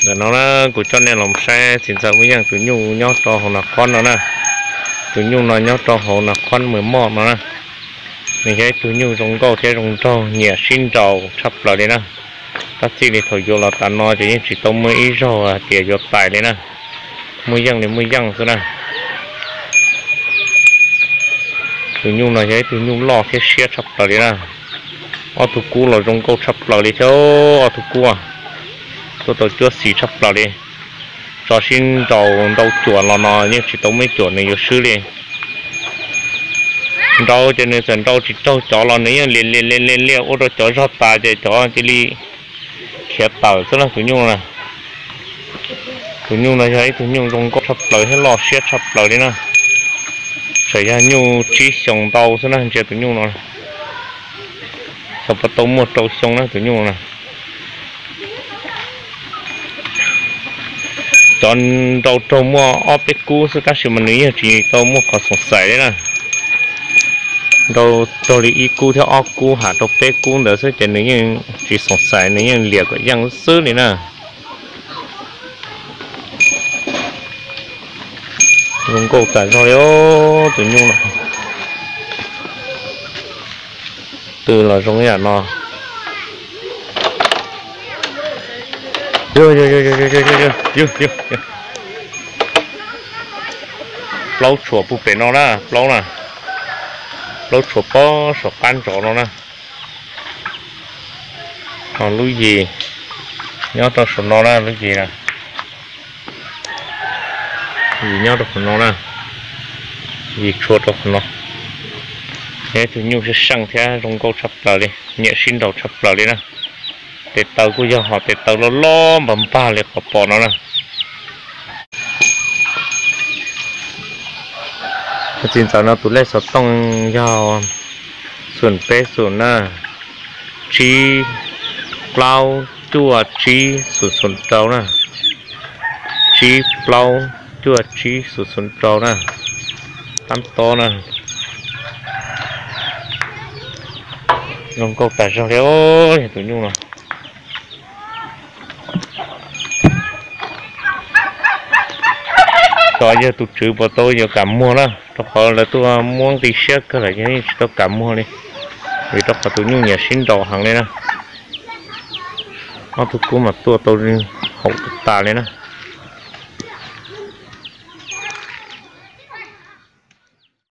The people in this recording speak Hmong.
Ntawm no na, kuv coj nej los saib txiv ntxawm Muaj Yeej tus nyuj nyob rau hauv nas khob no na. Tus nyuj no nyob rau hauv nas khob mws moj no na. Nws yog ib tug nyuj zoo nkauj thiab zoo nraug, nyiam sib nraus tshaj plaws li na. Tab txij li thaum yuav los tas no ces yeej tsis tau muaj ib zaug hais tias yuav tais li na. Muaj yeej li muaj yeej xwb na. Tus nyuj no yog ib tug nyuj loj thiab siab tshaj plaws li na. Ob tug kub los zoo nkauj tshaj plaws li thiab, ob tug kub tuaj tau cuab xis tshaj plaws li. Tso sib nraus ntau cuam los no yeej tsis tau muaj ib cuam nws yuav swb li. Nraus ces nws txawm nraus tsis raug cov los nws yeej liam liam liam liam liam ua rau cov zog tas ces cov cia li khiav tawm xwb na tus nyuj na. Tus nyuj no yog ib tug nyuj zoo nkauj tshaj plaws thiab loj siab tshaj plaws li na. Txawm yog nyuj tsib xyoos ntau xwb na, ntsia tus nyuj no xyov puas tau muaj rau xyoo na tus nyuj no na. Cov nraus raug muaj ob peb kub xwb tab sis mas nws yeej tsis tau muaj qhov xoom xaim li na. Nraus raug li ib kub thiab ob kub ham rau peb kub ntawd xwb ces nws yeej tsis xoom xaim, nws yeej liam kom yeej xwb li na. Zoo nkauj tas zog li os tus nyuj no. Twb los zoo ib yam no. Plaub tshuam puag pem no na, plaub na. Plaub tshuam pob saum qab ntsov no na. Ho lub yim nyob rau saum no na, lub yim na. Yim nyob rau qhov no na. Yim tshuam rau qhov no. Yog ib tug nyuj seej seej thiab zoo nkauj tshaj plaws li, nyiam sib nraus tshaj plaws li na. Tes taw kuj yog hom tes taw loj loj npag npag li qhov pom no na. Txiv ntxawm no tus lej xov tooj yog xoom peb xoom na, tsib plaub cuaj tsib xoom xoom rau na, tsib plaub cuaj tsib xoom xoom rau na, tab tob na. Zoo nkauj tas zog li os tus nyuj no. Xyov yog tus tswv puas tau yuav kam muag na, rau qhov lawv tuaj muab nqi siab kawg lawm yeej tsis tau kam muag li, vim rau qhov tus nyuj nyiam sib nraus heev li na. Ob tug kub mas tuaj tau haum tas li na.